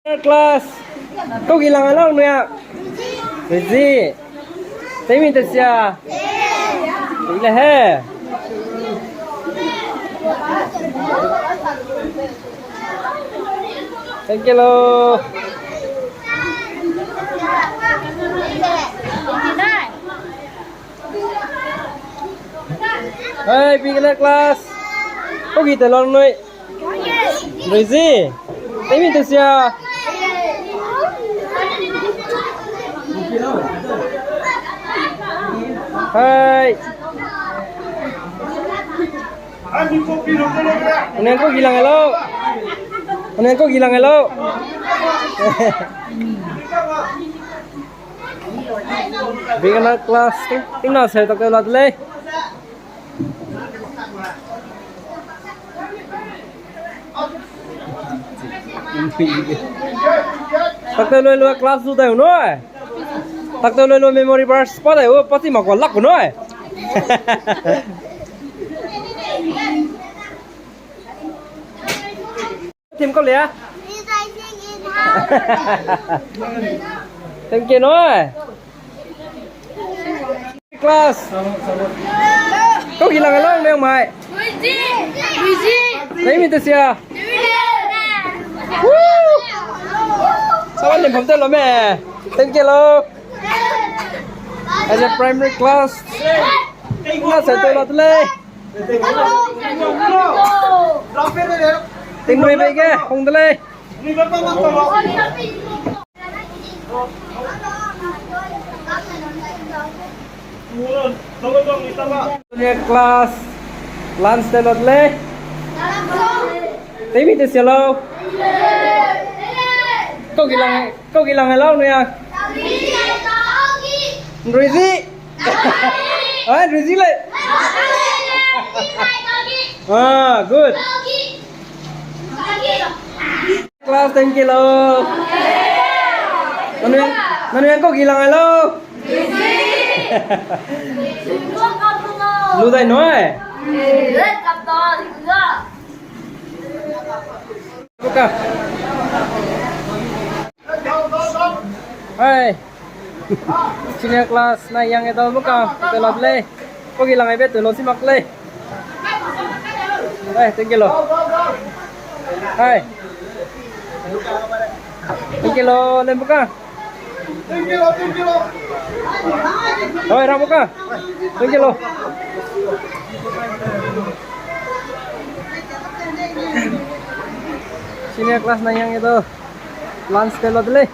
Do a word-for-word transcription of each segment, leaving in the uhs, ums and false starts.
Class. Kau gi lang lau nui a. Ready. Teimi te sia. Ile he. Thank you lo. Hai, beginner class. Kau gi te lang nui. Ready. Teimi te sia. Hai. Aneng kau gi lang lau. Aneng kau gi lang lau. Beginner class. Ting na se tak la de lei. Takte loi loi class lu dai u nui. Takte loi loi memory verse pa dai u, pa ti mak wa lak u nui. Team kau lia. Thank you nui. Class. Kau gi lang lau neu mai. Teimi te sia. Woo! Sawan lim pam te lo me. Thank you lo. As a primary class. Na se te lo te lei. Tingrui bei ge hung de lei. Junior class, lunch te lot lei. Teimi te sia lau. Kau gi lang, kau gi lang lau nui a. Nrui zi. Ah, nrui zi lei. Ah, good. Class, thank you lo. Nanu, nanu yang kau gi lang ai lo. Lu dai noi. Buka. Hai. Senior class na yang edo buka. Te lot lei. Kau gi lang ai be te lo si mak lei. Hai, thank you lo. Hai. Thank you lo, lem buka. Hai, ra buka. Thank you lo. Senior class na yang edo. Lunch te lot lei.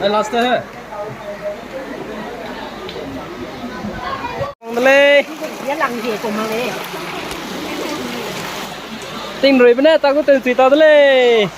Ai, last hai. Ang de lei. Tingrui bene tak gu teu chui ta de lei.